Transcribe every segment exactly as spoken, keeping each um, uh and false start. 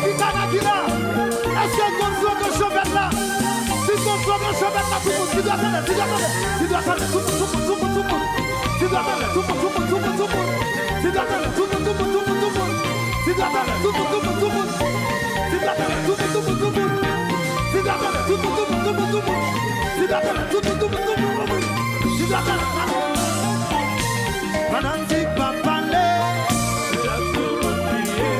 Ki kana ki la? Èske gon slogan chanpèt la? Si gon slogan chanpèt la, tout moun, ki dwat anlè, ki dwat anlè, ki dwat anlè, tout moun, tout moun, tout moun, tout moun. Ki dwat anlè, tout moun, tout moun, tout moun, tout moun. Ki dwat anlè, tout moun, tout moun, tout moun, tout moun. Ki dwat anlè, tout moun, tout moun, tout moun, tout moun. Ki dwat anlè, tout moun, tout moun, tout moun, tout moun. Ki dwat anlè, tout moun, tout moun, tout moun, tout moun. Ki dwat anlè, tout moun, tout moun, tout moun, tout moun. Ki dwat anlè, tout moun. Fanatik pa pale. Se la sou moun li ye.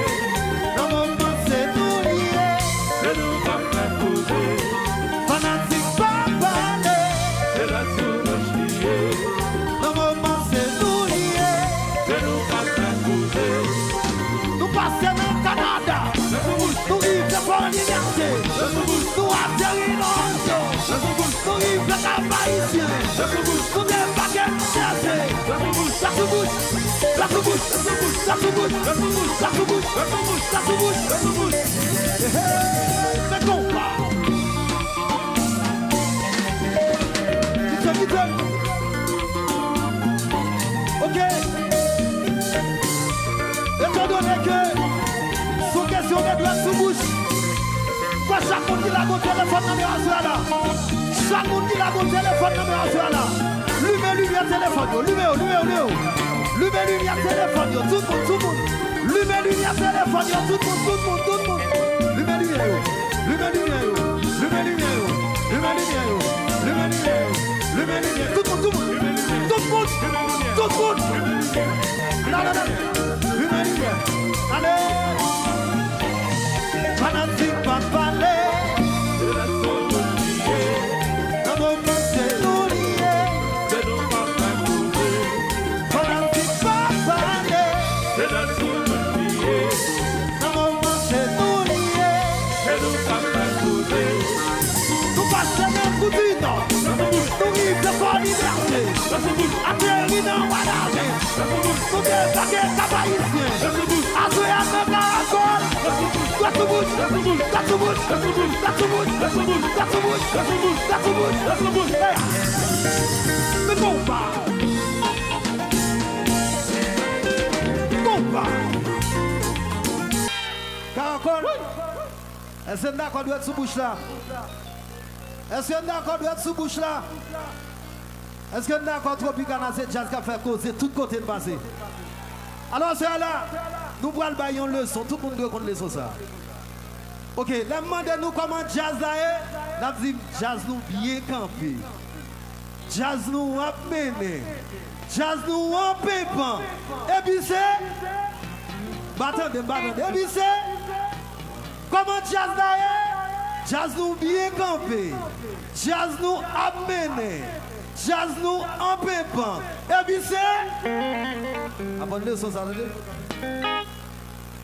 Nan moman se nou li ye. Se nou k ap fè koze. Fanatik pa pale. Se la sou moun li ye. Nan moman se nou li ye. Se nou k ap fè koze. Nou pase nan Kanada. Nou rive Fò Libète. Nou ateri nan Ohio. Nou rive Kap Ayisyen. Nou debake New Jersey. Black to Bush, Black to Bush, Black to Bush, Black to Bush, Black to Bush, Black to Bush, Black to Bush, Black to Bush, Black to Bush. Hey, hey, se konpa. Kite, kite. Ok. Etandone ke sou kesyon de dwèt sou bouch, kwè chak moun ki la gon telefòn nan men yo aswè a la. Chak moun ki la gon telefòn nan men yo aswè a la. Limen limyè telefòn yo, limen yo, limen yo, limen yo. Limen limyè telefòn yo, tout moun, tout moun. Limen limyè telefòn yo, tout moun, tout moun, tout moun. Limen limyè yo, limen limyè yo, limen limyè yo, limen limyè yo, limen limyè yo, limen limyè. Tout moun, tout moun, tout moun, tout moun. Limen limyè. Ale. Fanatik pa pale. Se la sou moun li ye. Nan moman se nou li ye. Se nou k ap fè koze. Fanatik pa pale. Se la sou moun li ye. Nan moman se nou li ye. Se nou k ap fè koze. Nou pase nan Koudinò. Nou rive Fò Libète. Ateri nan Wadavens. Nou debake Kap Ayisyen. Aswè a nan Karagòl. Dwèt sou bouch. Dwèt sou bouch. Dwèt sou bouch. Dwèt sou bouch. Dwèt sou bouch. Dwèt sou bouch. Dwèt sou bouch. Dwèt sou bouch. Dwèt sou bouch. Hey! Se konpa. Konpa. Karagòl. Èske n dakò dwèt sou bouch la? Èske n dakò dwèt sou bouch la? Èske n dakò Tropicana se djaz k ap fè koze tout kote n pase? Alò, sè la, nou pral bay yon leson. Tout moun dwe konn leson sa. Ok, lè m mande nou kòman djaz la ye, n ap di djaz nou byen kanpe. Djaz nou ap mennen. Djaz nou an penpan. Epi se, m pa tande, m pa tande. Epi se, kòman djaz la ye? Djaz nou byen kanpe. Djaz nou ap mennen. Djaz nou an penpan. Epi se, aprann leson sa, tande.